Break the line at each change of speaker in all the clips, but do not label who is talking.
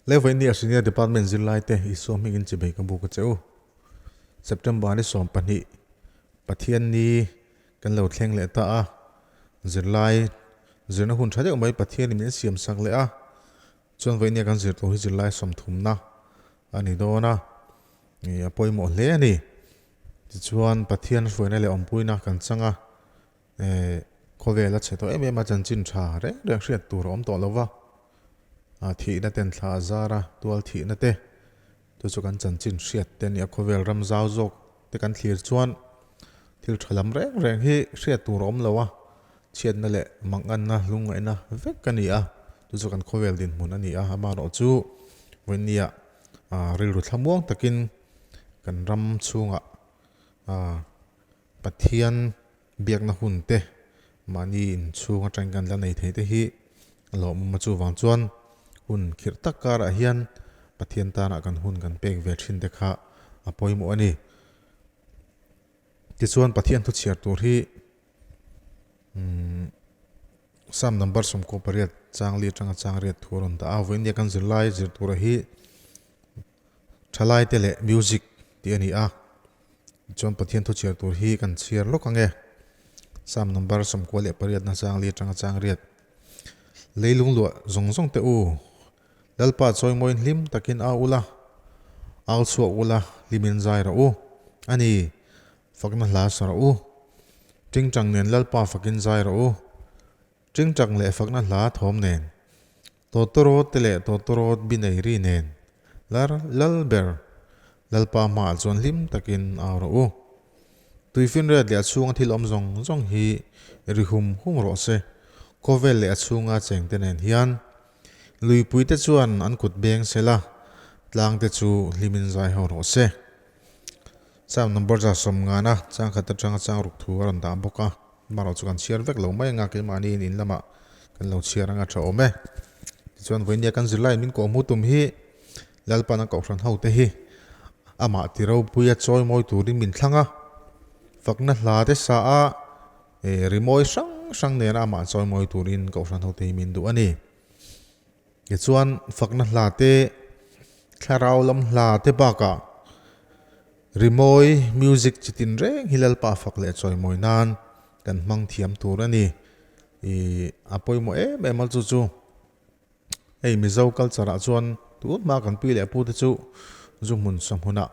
Levaini a Senior Department zirlaite Isua hmingin chibei ka buk a che u. September ni 12 Pathianni kan lo thleng leh ta a, zirlai zirna hun tha deuh mai Pathianin min siam sak leh a, chuan vawinia kan zir tur hi zirlai sawmthumna a ni dawn a, a pawimawh hle a ni. Tichuan Pathian hruaina leh awmpuina kan chang a, Khawvel a chhe tawh em em a, chanchin tha reng reng hriat tur a awm tawh lo va, thihna ten thla a zar a, tual thihna te, chu chu kan chanchin hriat te a ni a, khawvel ram zau zawk te kan thlir chuan thil tha lam reng reng hi hriat tur a awm lo a, chhiatna leh manganna lungngaihna vek a ni a, chu chu kan khawvel dinhmun a ni a, amaherawhchu vawinia rilru thlamuang takin kan ram chhungah Pathian biakna hun te mahni inchhung atangin kan la nei thei te hi a lawmawm a, chuvang chuan hun khirh tak karah hian Pathian tanah kan hun kan pek ve thin te kha a pawimawh a ni. Tichuan Pathian thu chhiar tur hi umm Psalm number 18 chang li atanga chang riat thu a rawn dah a, vawiin nia kan zirlai zir tura hi thalai te leh music tih a ni a. Chuan Pathian thu chhiar tur hi kan chhiar lawk ang e. Psalm number 98 na chang li atanga chang riat. Leilung luah zawng zawng te u, Lalpa chawimawiin hlim takin au ula, au chhuak ula, hlimin zai rawh u. A ni, fakna hla sa rawh u. Tingtang nen Lalpa fakin zai rawh u. Tingtang leh fakna hla thawm nen. Tawtawrawt te leh tawtawrawt binei ri nen lar lal ber Lalpa hmaah chuan hlim takin au rawh u. Tuifinriat leh a chhunga thil awm zawng zawng hi ri hum hum rawh se. Khawvel leh a chhunga chengte nen hian luipuite chuan an kut beng sel a, tlangte chu hlimin zai ho rawh se. Psalm number 150 chang khat atanga chang ruk thu a rawn dah bawk a, amaherawh chu kan chhiar vek lo mai anga keimahni in in lamah kan lo chhiar anga tha awm e. Tichuan vawinia kan zirlai min kawhhmuh tum hi Lalpan a kohhran ho te hi amah ti ropui a chawi mawi turin min thlang a, fakna hla te sa a rimawi hrang hrang nena amah chawi mawi turin kohhran ho te hi min duh a ni. Tichuan fakna hla te, thlarau lam hla te bakah rimawi music chi tin reng hi Lalpa fak leh chawimawi nan kan hmang thiam tur a ni. Ih a pawimawh em em a chu chu hei Mizo culture ah chuan tun hma kan pi leh pu te chu zu hmun sa hmunah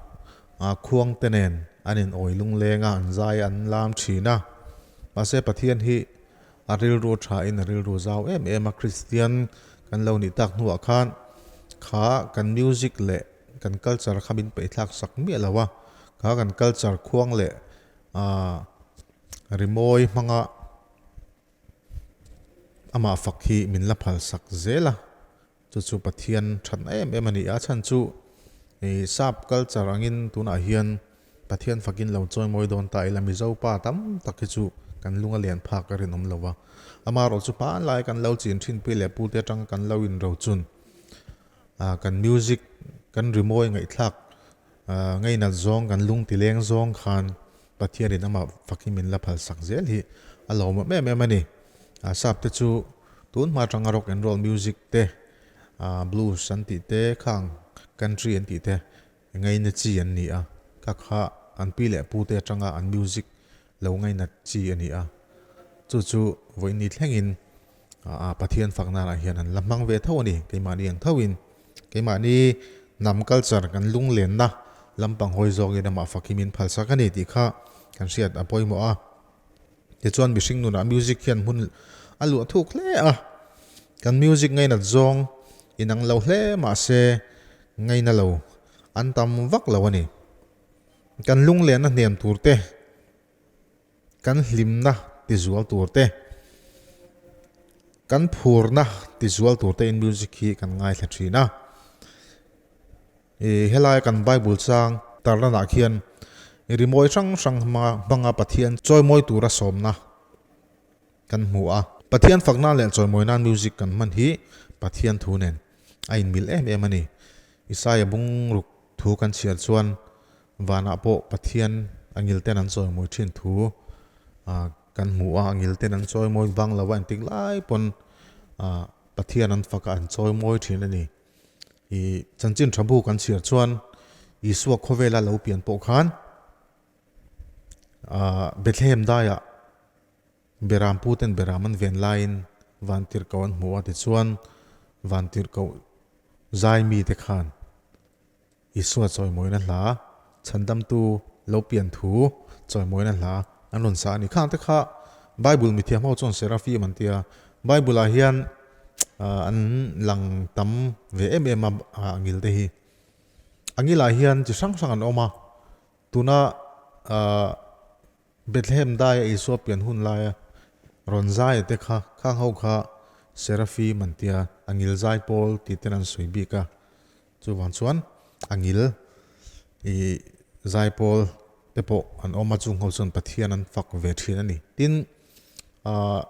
khuang te nen an in awi lungleng a, an zai an lam thin a. Mahse Pathian hi A rilru tha in a rilru zau em em a, Kristian kan lo nih tak hnuah khan kha kan music leh kan culture kha min peihthlak sak miah lo a, kha kan culture khuang leh ah rimawi hmanga amah fak hi min la phal sak zel a, chu chu Pathian thatna em em a ni a, chhan chu ih sap culture angin tunah hian Pathian fakin lo chawimawi dawn ta ila Mizo pa tam tak hi chu kan lung a lian phak a rinawm lo a. Amaherawh chu hmanlai kan lo chin thin pi leh pu te atanga kan lo inro chun kan music kan rimawi ngaihthlak ngeinat zawng kan lung ti leng zawng khan Pathianin amah fakin min la phal sak zel hi a lawmawm em em a ni. Sap te chu tun hma atanga rock and roll music te blues an tih te khang country an tih te Ngaina chi an ni a, ka kha an pi leh pu te atanga an music lo ngainat chi a ni a, chu chu vawiin thlengin a Pathian fak nanah hian an la hmang ve tho a ni, keimahni ang thoin keimahni hnam culture kan lunglenna lampang hawi zawngin amah fak hi min phalsak a ni tih kha kan hriat a pawimawh a. Tichuan mihring nunah music hian hmun a luah thuk hle a, kan music ngainat zawng inang lo hle mahse ngaina lo an tam vak lo a ni. Kan lunglenna hnem tur te, kan hlimna tizual tur te, kan phurna tizual tur te in music hi kan ngaithla thin a. I helai kan Bible chang tarlanah khian rimawi hrang hrang hmanga Pathian chawimawi tura sawmna kan hmu a. Pathian fakna leh chawimawi nan music kan hman hi Pathian thu nen a inmil em em a ni. Isaia bungruk thu kan chhiar chuan vanah pawh Pathian a ngilten an chawimawi thin thu kan hmu a, a ngilten an chawimawi vang lo a, engtik lai pawn Pathian an fak a an chawimawi thin a ni. I chanchin tha bu kan chhiar chuan Isua khawvela lo pian pawh khan Bethlehem daiah Beram puten beram an ven laiin vantirhkoh an hmu a, tichuan vantirhkoh zai mite khan Isua chawimawina hla, chhandamtu lo pian thu chawimawina hla an rawn sa a ni. Khang te kha Bible mithiam ho chuan Seraphim an ti a, Bible ah hian an lang tam ve em em a angil te hi. Angil ah hian chi hrang hrang an awm a, tuna Bethlehem daia Isua pian hun laia rawn zaia te kha, khang ho kha Seraphim an tia, a ngil zai pawl tih ten an sawi bik a. Chuvang chuan a ngil i zai pawl te pawh an awm a, chung ho chuan Pathian an fak ve thin a ni. Tin, ah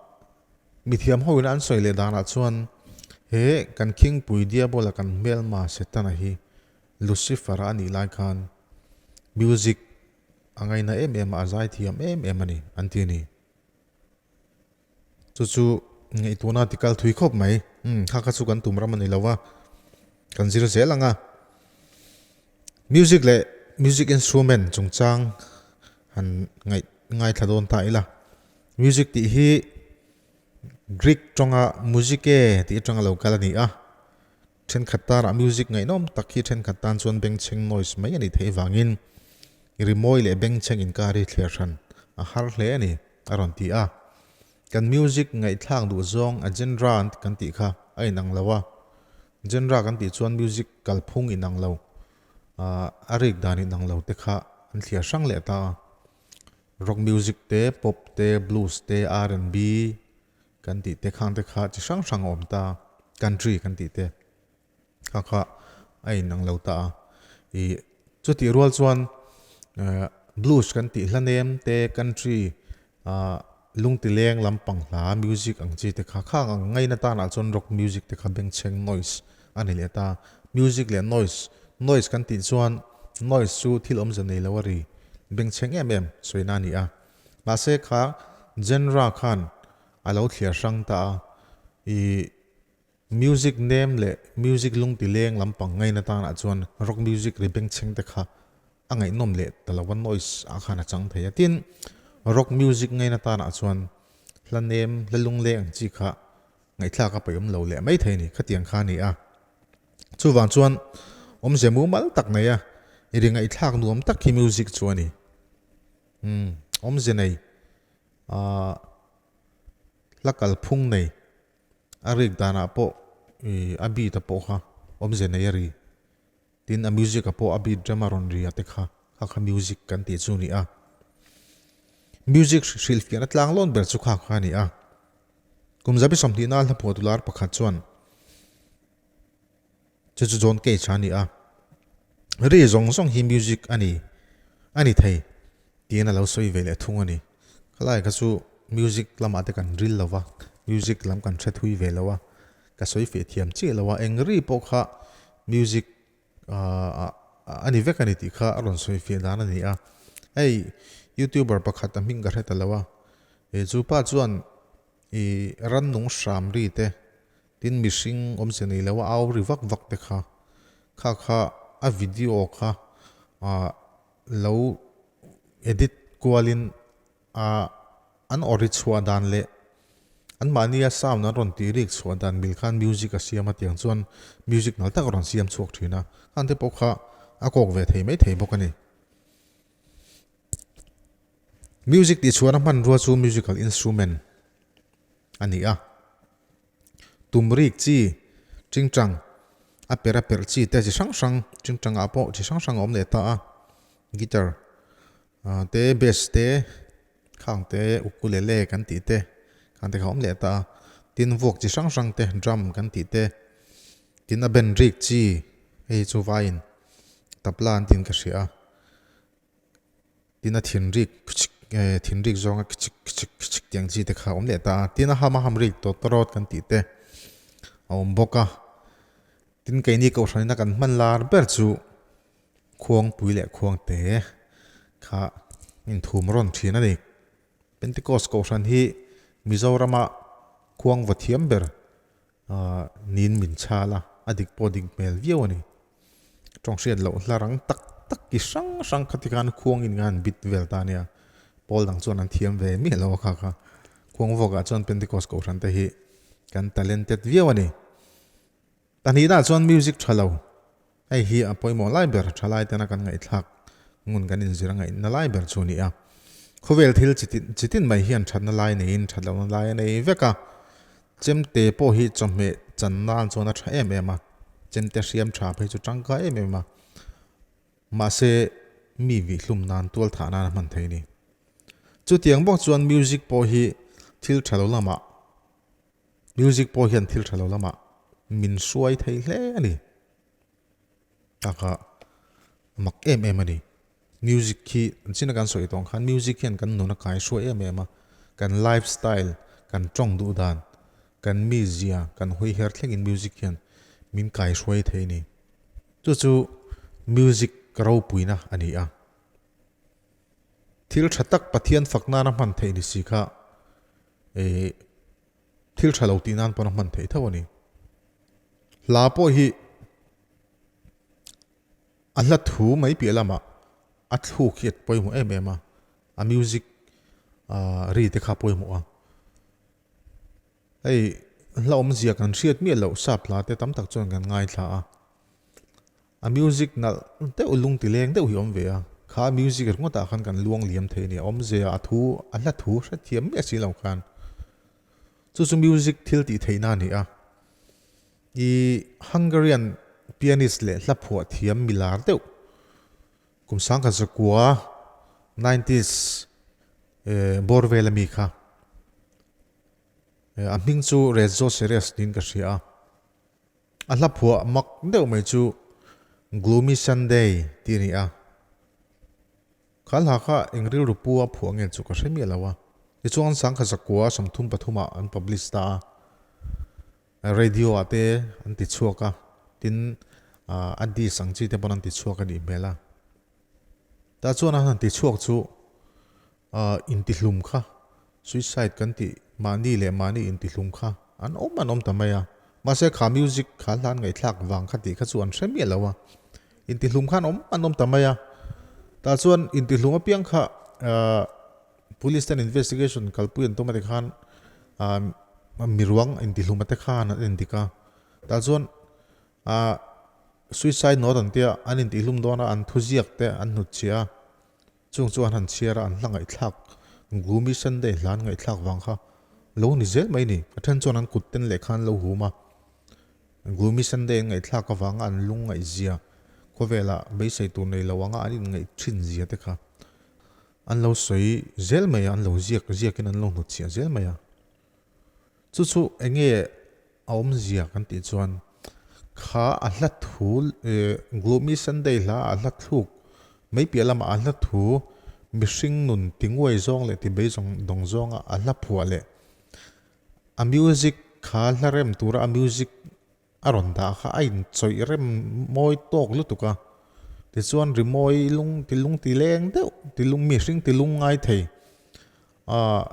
mithiam ho ina an sawi leh danah chuan he kan khingpui Diabola kan hmelma Setana hi Lucifer-a a nih lai khan music A ngaina em em a, a zai thiam em em a ni, an ti a ni. Chu chu ngaihtuahna ti kal thui khawp mai. Umm, kha kha chu kan tum ram a ni lo va, kan zir zel ang a. Music leh music instrument chungchang han ngaih ngaithla dawn ta ila. Music tih hi Greek tawnga musike tih atanga lo kal a ni a. Thenkhat tarah music ngaihnawm tak hi thenkhat tan chuan bengchheng noise mai a nih theih vangin rimawi leh bengchheng inkar hi thliar hran a har hle a ni, a rawn ti a. Kan music ngaihthlak duh zawng a genre kan tih kha a inang lo a, genre kan tih chuan music kalphung inang lo, a rik dan inang lo te kha an thliar hrang leh ta a. Rock music te, pop te, blues te, R&B, Kan tih te khang te kha chi hrang hrang a awm ta, country kan tih te kha kha a inang lo ta a. I chutih rual chuan blues kan tih hla nem te country lungti leng lampang hla music ang chi te kha khang ang ngaina tanah chuan rock music te kha bengchheng noise a ni leh ta. Music leh noise, noise kan tih chuan noise chu thil awmze nei lo a ri bengchheng em em sawina a ni a. Mahse kha genre khan a lo thliar hrang ta a, i music name leh music lungti leng lampang ngaina tanah chuan rock music ri bengchheng te kha a ngaihnawm leh ta lo a, noise ah khan a chang thei a. Tin, rock music ngaina tanah chuan hla name, hla lungleng ang chi kha ngaihthlak a paihawm lo leh mai thei a ni, khatiang kha a ni a. Chuvang chuan awmze mumal tak nei a, i ri ngaihthlak nuam tak hi music chu a ni. Umm awmze nei ahh hla kalphung nei a rik danah pawh ih a beat a pawh kha awmze nei a ri tin a music a pawh a beat rem a rawn ri a te kha kha kha music kan tih chu a ni a music hrilhfiahna tlang lawn ber chu kha kha a ni a kum zabi sawmhnihna hla phuah tu lar pakhat chuan. Chu chu John Cage a ni a, ri zawng zawng hi music a ni a ni thei tiin a lo sawi ve leh thung a ni. Khalai kha chu music lamah te kan ril lo va, music lam kan hre thui ve lo a, ka sawi feh thiam chiah lo a, eng ri pawh kha music a ni vek a ni tih kha a rawn sawi feh dan a ni a. Hei youtuber pakhat a hming ka hre ta lo a, chu pa chuan i rannung hram ri te Tin mihring awmze nei lo a au ri vak vak te kha kha kha a video kha ah lo edit kualin ah an aw ri chhuah dan leh an mahnia sound an rawn tih rik chhuah dan mil khan music a siam a tiang chuan music nal tak a rawn siam chhuak thin a khang te pawh kha a kawk ve thei mai thei bawk a ni. Music tih chhuahna hmanrua chu musical instrument a ni a. Tum rik chi, tingtang, a per a perh chi te chi hrang hrang, tingtang ah pawh chi hrang hrang a awm leh ta a, guitar te, bass te, khang te, ukulele kan tih te, khang te kha a awm leh ta a, tin vuak chi hrang hrang te, drum kan tih te, tin a ben rik chi, hei chu vaiin tabla an tiin ka hria a. Tin a thinrik khichik eh thinrik zawnga khichik khichik khichik tih ang chi te kha a awm leh ta a. Tin a ham a ham rik tawtawrawt kan tih te a awm bawk a. Tin keini kohhranina kan hman lar ber chu khuangpui leh khuangte kha inthum rawn thin a ni. Pentecost kohhran hi Mizorama khuang va thiam ber ah niin min chhal a. a dik pawh dik hmel viau a ni. Tawng hriat loh hla rang tak tak ki hrang hrang kha tikhan khuangin khan an bit vel ta nia. Pawl dang chuan an thiam ve miah lo a kha kha. Khuang vawkah chuan Pentecost kohhran te hi kan talented viau a ni. Pahnihna chuan music tha lo. Hei hi a pawimawh lai ber tha lai tena kan ngaihthlak ngun kan inzir a ngaihna lai ber chu a ni a. Khawvel thil chi tin mai hian thatna lai neiin that lohna lai a nei vek a. Chemte pawh hi chawhmeh chan nan chuan a tha em em a, chemte hriam tha phei chu tangkai em em a. Mahse mi vihlum nan tual thah nan a hman thei a ni. Chutiang bawk chuan music pawh hi thil tha lo lamah Music pawh hian thil tha lo lamah min hruai thei hle a ni. Taka mak em em a ni. Music hi an china kan sawi tawng khan music hian kan nun a kai hruai em em a. Kan life style, kan tawng duh dan, kan mizia, kan hawi her thlengin music hian min kai hruai thei a ni. Chu chu music ropuina a ni a. Thil tha tak Pathian fak nana hman theih ni si kha eh thil tha lo tih nan pawn a hman theih tho a ni. Hla pawh hi a hla thu mai piah lamah a thluk hi a pawimawh em em a, a music ah ri te kha a pawimawh a. Hei hla awmzia kan hriat miah loh sap hla te tam tak chuan kan ngaithla a. A music nalh deuh lung ti leng deuh hi awm ve a, kha music ringawt ah khan kan luang liam thei a ni, a awmzia a thu a hla thu hrethiam miah si lo khan chu chu music thil tih theihna a ni a. I Hungarian pianist leh hla phuah thiam milar deuh kum sangkhat zakua nineties bawr vel ami kha a hming chu Rezzo Seres niin ka hria a. A hla phuah mak deuh mai chu Gloomy Sunday tih a ni a. Kha hla kha eng rilru pu a phuah nge chu ka hre miah lo a. Tichuan sangkhat zakua 33 ah an publish ta a. Radio ah te an ti chhuak a, tin a disc ang chi te pawn an ti chhuak a nih hmel a. Tah chuan an han ti chhuak chu Intihlum kha, suicide kan tih, mahni leh mahni intihlum kha an awm an awm ta mai a. Mahse kha music kha hlan ngaihthlak vang kha tih kha chu an hre miah lo a. Intihlum kha an awm an awm ta mai a. Tah chuan intihlum apiang kha police ten investigation kalpui an tum a tikhan miruang intihlum ate khan an endik a. Tah chuan suicide note an tia an intihlum dawn a an thuziak te an hnutchhiah a. Chung chu an han chhiar a, an hla ngaihthlak, Gloomy Sunday hla an ngaihthlak vang kha lo ni zel mai ni. A then chuan an kut ten lehkha an lo hum a, Gloomy Sunday an ngaihthlak avanga an lung ngaihzia, khawvelah beisei tur nei lo anga an inngaih thin zia te kha an lo sawi zel mai a, an lo ziak ziakin an lo hnutchhiah zel mai a. Chu chu eng nge a awmzia kan tih chuan kha a hla thu Gloomy Sunday hla a hla thluk mai piah lamah a hla thu mihring nun ti nguai zawng leh ti bei zawng dawng zawnga a hla phuah leh a music kha hla rem tura a music a rawn dah kha a inchawih rem mawi tawk lutuk a, tichuan rimawi lung ti lung ti leng deuh ti lung mihring ti lung ngai thei ah.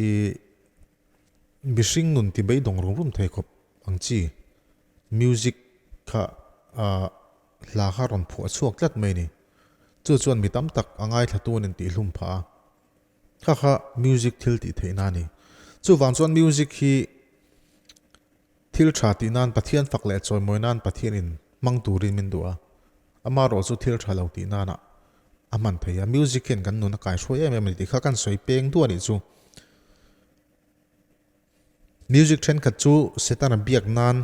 I mihring nun ti beidawng rum rum thei khawp ang chi music kha ah hla kha rawn phuah chhuak tlat mai a ni. Chu chuan mi tam tak a ngaithla tu an intihlum phah a, kha kha music thil tih theihna a ni. Chuvang chuan music hi Thil tha tih nan Pathian fak leh chawimawi nan Pathianin hmang turin min duh a, amarawh chu thil tha lo tih nanah a hman thei a. Music hian kan nun a kaihruai em em a ni tih kha kan sawi peng duah a nih chu. Music thenkhat chu Setana biak nan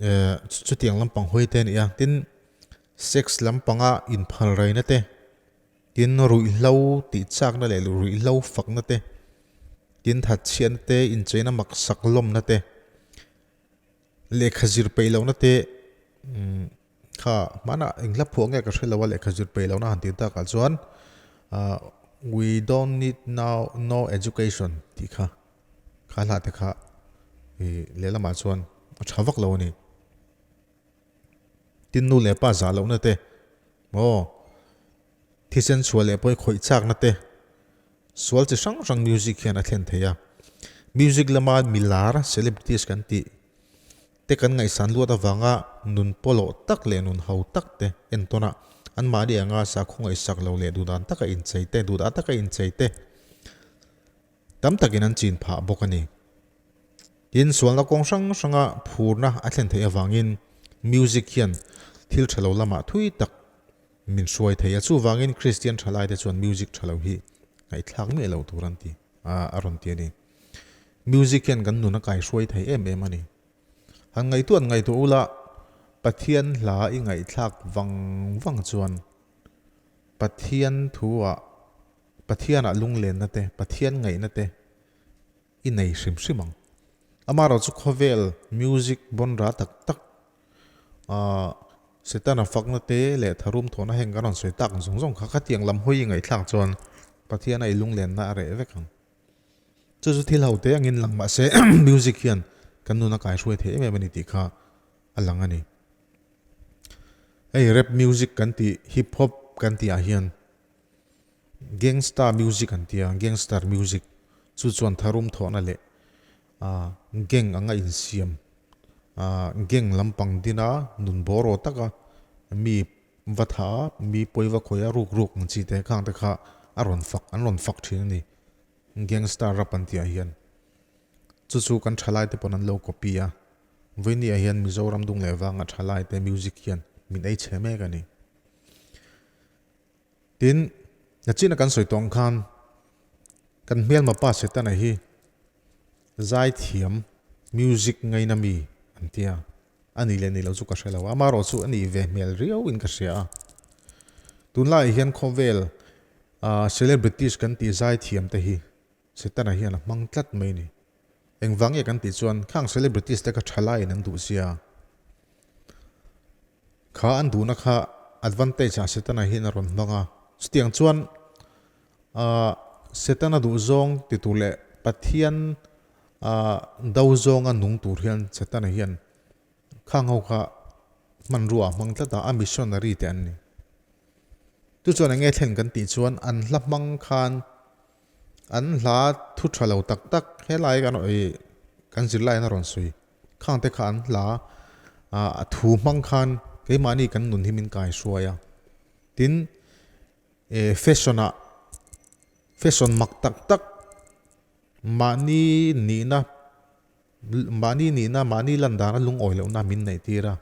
eh chutiang lampang hawi te a ni a, tin sex lampanga inphal raina te, Tin, ruihhlo tihchakna leh ruihhlo fakna te, tin thatchhiatna te, incheina maksak lawmna te, lehkha zir peih lohna te, kha hmanah eng hla phuah nge ka hre lo a lehkha zir peih lohna han tih takah chuan we don't need now no education tih kha kha hla te kha lehlamah chuan a tha vak lo a ni. Tin nu leh pa zah lohna te, aw, thisen chhuah leh pawi khawih chakna te, sual chi hrang hrang music hian a thlen thei a. Music lama milar, celebrities kan tih, te kan ngaihsan luat avanga nun pawlawh tak leh nun ho tak te entawn a, anmahni anga sakhaw ngaihsak lo leh duhdan taka inchei te, duhdah taka inchei te tam takin an chin phah bawk a ni. Tin, sualna kawng hrang hranga phurna a thlen theih avangin music hian thil tha lo lamah thui tak min hruai thei a, chuvangin Kristian thalaite chuan music tha lo hi ngaihthlak miah lo tur an ti a, a rawn ti a ni. Music hian kan nun a kaihruai thei em em a ni. Han ngaihtuah an ngaihtuah ula, Pathian hla i ngaihthlak vang vang chuan Pathian thu-ah, Pathianah lunglenna te, Pathian ngaihna te i nei hrim hrim ang. Amaherawhchu khawvel music bawnra tak tak ah Setana fakna te leh tharum thawhna heng kan rawn sawi tak zawng zawng kha khatiang lam hawi i ngaihthlak chuan Pathiana i lunglenna a reh vek ang. Chu chu thil ho te angin lang mahse music hian kan nun a kaihruai thei em em a ni tih kha a lang a ni. Hei rap music kan tih hip hop kan tih ah hian gangsta music an ti a, gangster music chu chuan tharum thawhna leh gang anga insiam gang lampang dina nun bawraw taka mi Va tha a, mi pawi va khawi a, ruk ruk ang chi te khang te kha a rawn fak, an rawn fak thin a ni. Gangster rap an tih ah hian. Chu chu kan thalai te pawn an lo copy a. Vawiini ah hian Mizoram dung leh vanga thalai te music hian min ei chhe mek a ni. Tin, nachina kan sawi tawh ang khan kan hmelma pa Setana hi zaithiam music ngaina mi an tia. A ni leh ni lo chu ka hre lo a, amaherawh chu a nih ve hmel riau in ka hria a. Tunlaiah hian khawvel celebrities kan tih zaithiam te hi Setana hian a hmang tlat mai a ni. Engvang nge kan tih chuan khang celebrities te kha thalaiin an duh sia. Kha an duhna kha advantage ah Setana hian a rawn hmang a. Chutiang chuan Setana duhzawng ti tur leh Pathian A do zawnga nung tur hian Setana hian khang ho kha hmanrua a hmang tlat a, a missionary te an ni. Chu chuan eng nge thlen kan tih chuan an hla hmang khan an hla thu tha lo tak tak helai kan ih kan zirlai in a rawn sawi khang te kha an hla a thu hmang khan keimahni kan nun hi min kaihruai a, tin fashion ah fashion mak tak tak Mahni nihna, mahni nihna, mahni lan dana lungawi lohna min neih tir a.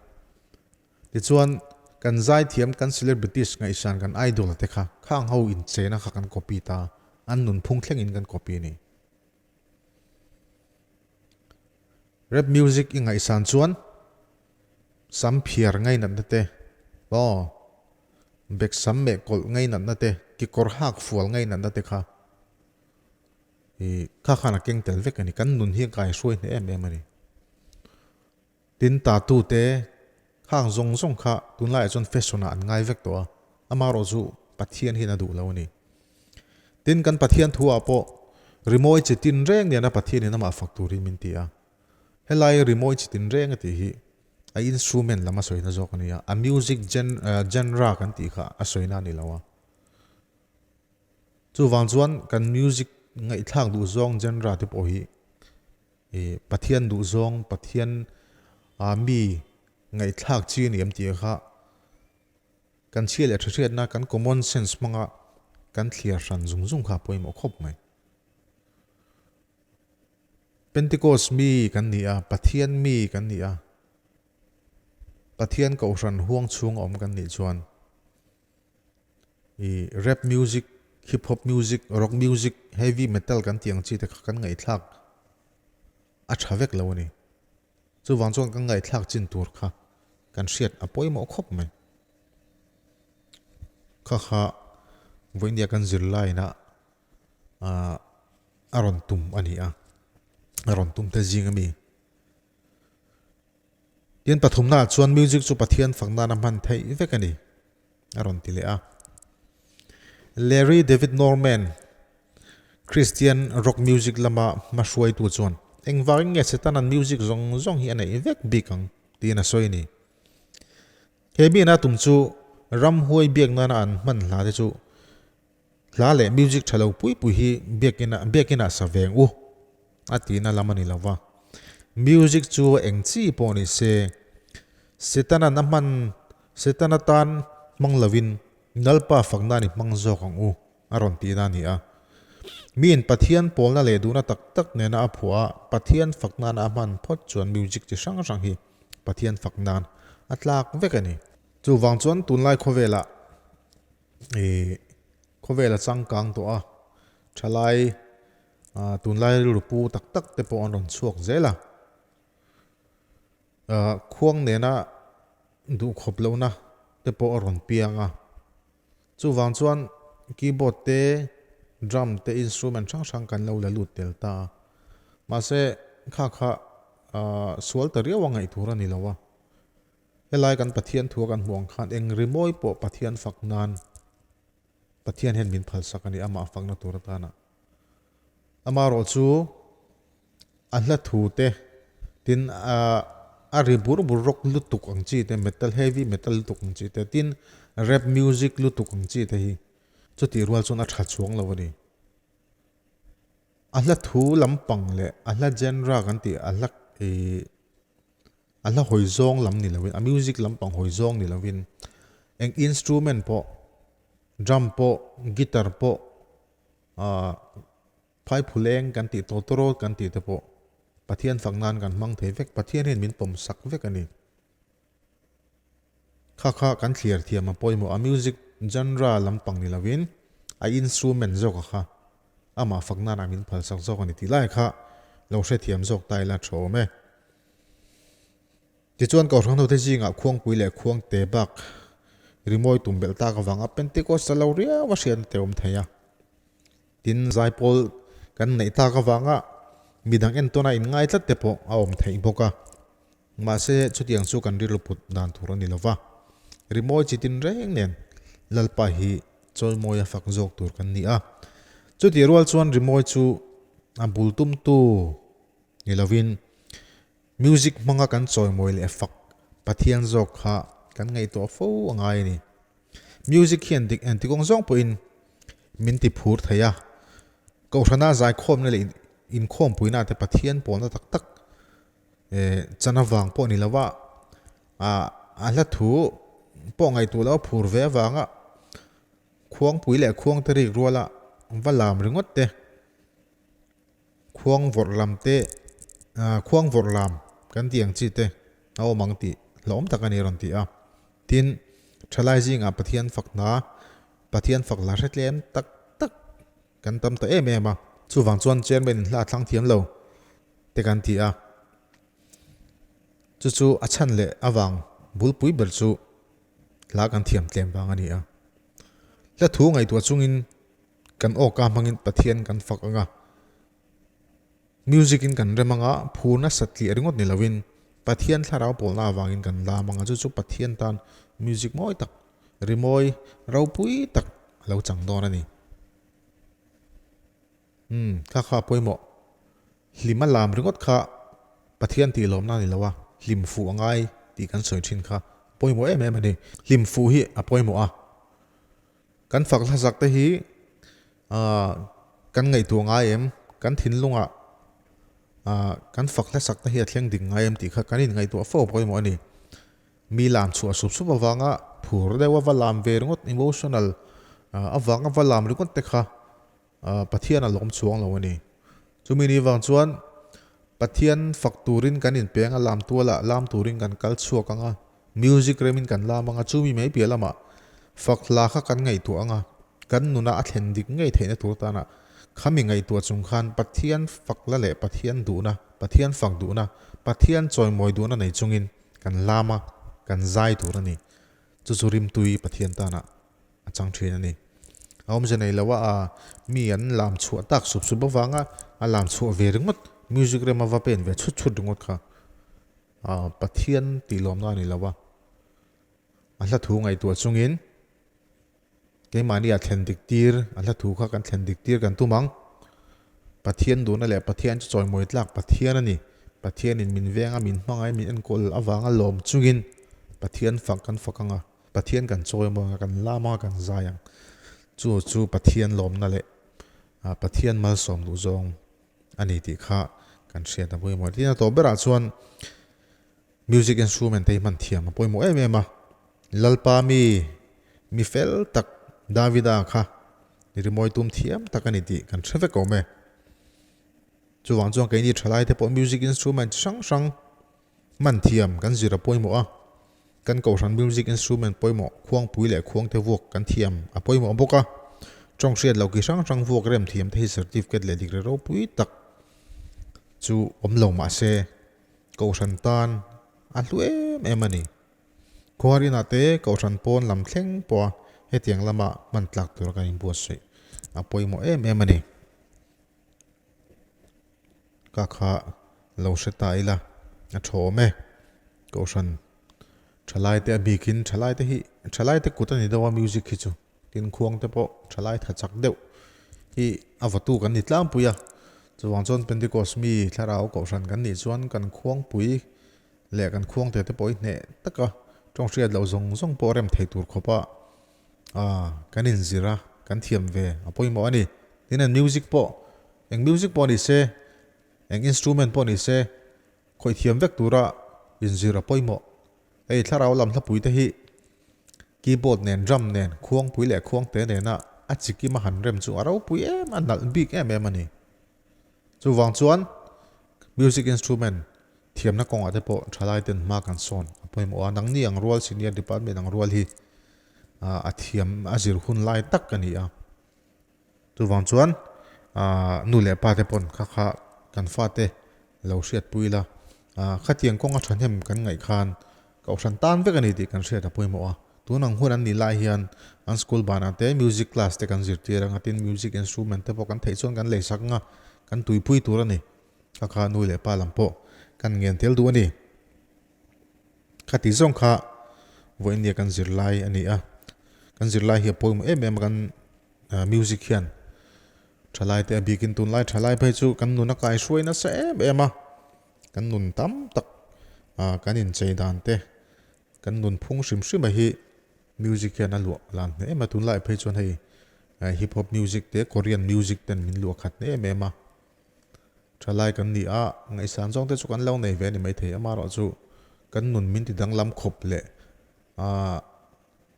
Tichuan, kan zaithiam, kan celebrities ngaihsan, kan idol te kha, khang ho inchena kha kan copy ta, an nunphung thlengin kan copy a ni. Rap music i ngaihsan chuan sam phiar ngainatna te, aw, bek sam meh kawlh ngainatna te, kekawr hak fual ngainatna te kha I kha khan a keng tel vek a ni. Kan nun hi a kaihruai hneh em em a ni. Tin, tatu te khang zawng zawng kha tunlaiah chuan fashion ah an ngai vek tawh a, amaherawh chu Pathian hian a duh lo a ni. Tin, kan Pathian thu ah pawh rimawi chi tin reng nena Pathianin amah fak tur hi min ti a. Helai rimawi chi tin reng a tih hi a instrument lam a sawina zawk a ni a, a music genre kan tih kha a sawina a ni lo a. Chuvang chuan kan music ngaihthlak duh zawng genre te pawh hi ih Pathian duh zawng, Pathian ah mi ngaihthlak chi a ni em tih kha kan chhia leh tha hriatna kan common sense hmanga kan thliar hran zung zung kha a pawimawh khawp mai. Pentecost mi kan ni a, Pathian mi kan ni a, Pathian kohhran huang chhung a awm kan nih chuan I rap music, hip hop music, rock music, heavy metal kan tih ang chi te kha kan ngaihthlak a tha vek lo a ni. Chuvang chuan kan ngaihthlak chin tur kha kan hriat a pawimawh khawp mai. Kha kha vawiindia kan zirlaina a rawn tum a ni a, a rawn tum te zing a mi. Tin pathumnaah chuan music chu Pathian fak nana hman theih vek a ni, a rawn ti leh a. Larry David Norman, Christian rock music lama hmahruaitu chuan, Engvangin nge Setana'n music zawng zawng hi a neih vek bik ang? tiin a sawi a ni. He miin a tum chu ramhuai biak nana an hman hla te chu hla leh music tha lo pui pui hi biakinah biakinah sa veng u. a tihna lam a ni lo va. Music chu eng chi pawh ni se, Setana'n a hman, Setana tan hmang lovin Lalpa fakna ni hmang zawk ang u a rawn tihna a ni a. Miin Pathian pawlna leh duhna tak tak nena a phuah a, Pathian fak nana a hman phawt chuan music chi hrang hrang hi Pathian fak nan a tlak vek a ni. Chuvang chuan tunlai khawvelah ih khawvel a changkang tawh a, thalai tunlai rilru pu tak tak te pawh an rawn chhuak zel a. Khuang nena duhkhawp lohna te pawh a rawn piang a. Chuvang chuan keyboard te, drum te instrument hrang hrang kan lo la lut tel ta a. Mahse kha kha sual ta riau a ngaih tur a ni lo a. Helai kan Pathian thua kan hmuh ang khan eng rimawi pawh Pathian fak nan Pathian hian min phalsak a ni amah fakna tur atana. Amaherawh chu a hla thu te tin a ri bur bur rock lutuk ang chi te metal heavy metal lutuk ang chi te tin rap music lutuk ang chi te hi chutih rual chuan a tha chuang lo a ni. A hla thu lampang leh a hla genre kan tih a hla ih A hla hawi zawng lam ni lovin, a music lampang hawi zawng ni lovin, eng instrument pawh, drum pawh, guitar pawh, aah phaiphuleng kan tih tawtawrawt kan tih te pawh Pathian fak nan kan hmang thei vek. Pathian hian min pawm sak vek a ni. Kha kha kan thliar thiam a pawimawh. A music genre lampang ni lovin a instrument zawk a kha amah fak nanah min phal sak zawk a ni tih lai kha lo hrethiam zawk ta ila tha awm e. Tichuan Kohhran hote zingah Khuangpui leh Khuangte bak rimawi tum belh tak avanga Pentecost a lo riau a hriatna te awm thei a. Tin, zaipawl kan neih tak avanga midang entawn a inngai tlat te pawh a awm theih bawk a. Mahse, chutiang chu kan rilru put dan tur a ni lo va. Rimawi chi tin reng nen Lalpa hi chawimawi a fak zawk tur kan ni a. Chutih rual chuan rimawi chu a bul tumtu ni lovin music hmanga kan chawimawi leh fak Pathian zawk kha kan ngaihtuah fo a ngai a ni. Music hian dik engtikawng zawng pawhin min ti phur thei a, Kohhrana zaikhawmna leh inkhawmpuina te Pathian pawlna tak tak chan avang pawh ni lova a hla thu pawh ngaihtuah loh a phur ve avanga khuangpui leh khuangte rik ruala va lam ringawt te Khuang vawrh lam te, khuang vawrh lam kan tih ang chi te a awm ang tih hlauhawm tak a ni a rawn ti a. Tin, thalai zingah Pathian fak hna, Pathian fak hla hre tlem tak tak kan tam ta em em a. Chuvang chuan chairman in hla a thlang thiam lo te kan ti a. Chu chu a chhan leh avang bulpui ber chu hla kan thiam tlem vang a ni a. Hla thu ngaihtuah chungin Kan awka hmangin Pathian kan fak ang a, music in kan rem ang a, phur nasa tliah ringawt ni lovin Pathian thlarau pawlna avangin kan lam ang a, chu chu Pathian tan music mawi tak, rimawi ropui tak a lo chang dawn a ni. Umm, kha kha a pawimawh. Hlim a lam ringawt kha Pathian tih lawmna a ni lo a, hlim fuh a ngai tih kan sawi thin kha a pawimawh em em a ni. Hlim fuh hi a pawimawh a. Kan fak hlasak te hi kan ngaihtuah ngai em? Kan thinlungah kan fak hlasak te hi a thleng dik ngai em tih kha kan inngaihtuah fo pawimawh a ni. Mi lam chhuah sup sup avanga phur deuh a va lam ve ringawt, emotional avanga va lam ringawt te kha Pathian a lawm chuang lo a ni. Chumi ni vang chuan Pathian fak turin kan inpeng a, lam tualah lam turin kan kal chhuak ang a, music remin kan lam ang a, chumi mai piah lamah fak hla kha kan ngaihtuah ang a, kan nuna a thlen dik ngei theihna tur tana khami ngaihtuah chung khan Pathian fak la leh Pathian duhna, Pathian fak duhna, Pathian chawimawi duhna nei chungin kan lam a, kan zai tur a ni. Chu chu rimtui Pathian tana a chang thin a ni. A awmze nei lo a, a mi an lam chhuah tak sup sup avanga a lam chhuah ve ringawt, music rema va pen ve chhut chhut ringawt kha a Pathian tih lawmna a ni lo a. A hla thu ngaihtuah chungin keimahni a thlen dik tir, a hla thu kha kan thlen dik tir kan tum ang. Pathian duhna leh Pathian chu chawimawi tlak Pathian a ni. Pathianin min venga min hmangaih min enkawl avanga lawm chungin Pathian fak kan fak ang a. Pathian kan chawi maw anga kan lam anga kan zai ang. Chu chu Pathian lawmna leh Pathian malsawm duh zawng a ni tih kha kan hriat a pawimawh. Tin a tawp berah chuan music instrument te hi hman thiam a pawimawh em em a. Lalpa mi mi fel tak Davida kha rimawi tum thiam tak a ni tih kan hre vek awm e. Chuvang chuan keini thalai te pawh music instrument chi hrang hrang hman thiam kan zir a pawimawh a, kan kohhran music instrument pawimawh khuangpui leh khuangte vuak kan thiam a pawimawh bawk a, tawng hriat loh ki hrang hrang vuak rem thiam te hi certificate leh degree ropui tak chu awm lo mah se kohhran tan a hlu em em a ni. Khuarinah te kohhran pawn lam thleng pawha hetiang lama hman tlak tura kan inbuatsaih a pawimawh em em a ni. Ka kha lo hre ta ila a tha awm e. Kohhran thalai te a bikin thalai te hi thalai te kut a ni deuh a music hi chu tin khuang te pawh thalai tha chak deuh hi a vatu kan ni tlangpui a. Chuvang chuan Pentecost mi thlarau kohhran kan nih chuan kan khuangpui leh kan khuangte te pawh hi hneh taka tawng hriat loh zawng zawng pawh rem thei tur khawpa kan inzir a, kan thiam ve a pawimawh a ni. Tin an music pawh, eng music pawh ni se, eng instrument pawh ni se, khawih thiam vek tura inzir a pawimawh. Hei thlarau lam hlapui te hi keyboard nen, drum nen, khuangpui leh khuangte nena a chikim a han rem chu a ropui em a, nalh bik em em a ni. Chuvang chuan music instrument thiamna kawngah te pawh thalai ten hma kan sawn a pawimawh a, nangni ang rual senior department ang rual hi a thiam a zir hun lai tak a ni a. Chuvang chuan nu leh pa te pawn kha kha kan fate lo hriatpui ila, khatiang kawnga thahnem kan ngaih khan kohhran tan vek a ni tih kan hriat a pawimawh a. Tun ang hun an nih lai hian an school banah te music class te kan zirtir anga tin music instrument te pawh kan theih chuan kan leisak anga kan tuipui tur a ni. Kha kha nu leh pa lam pawh kan ngen tel duh a ni. Khati zawng kha vawiin nia kan zirlai a ni a, kan zirlai hi a pawimawh em em a kan music hian thalai te a bikin tunlai thalai phei chu kan nun a kaihruai nasa em em a, kan nun tam tak kan inchei dan te kan nun phung hrim hrim a hi music hian a luah lan hle em a, tunlai phei chuan hei hip hop music te Korean music ten min luah khat hle em em a. Thalai kan ni a, ngaihsan zawng te chu kan lo nei ve a ni maithei. Amaherawhchu kan nun min ti danglam khawp leh aah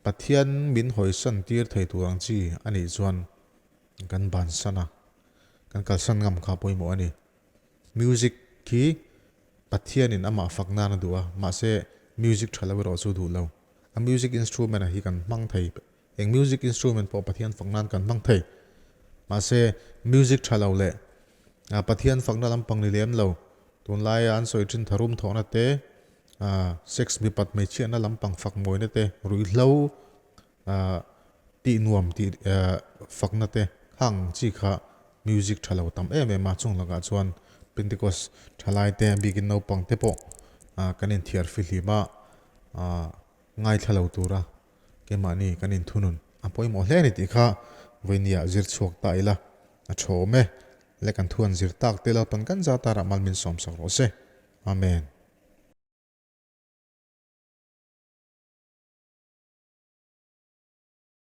Pathian min hawisan tir thei tur ang chi a nih chuan kan bansan a, kan kalsan ngam kha pawimawh a ni. Music khi Pathianin amah fak nan a duh a, mahse music tha lo erawh chu duh lo. A music instrument a hi kan hmang thei Eng music instrument pawh Pathian fak nan kan hmang thei. Mahse, music tha lo leh Pathian fakna lampang ni lem lo, tunlaia an sawi thin tharum thawhna te, sex mipat hmeichhiatna lampang fak mawina te, ruihhlo tih nuam tih fakna te khang chi kha music tha lo tam em em a. Chung lakah chuan Pentecost thalai te bikin naupang te pawh kan inthiar fihlim a, ngaithla lo tura Keimahni kan inthunun a pawimawh hle a ni tih kha vawinia zir chhuak ta ila a tha awm e. Le kan thu an zir tak te Lalpan kan za tarah mal min sawmsak rawh se. Amen.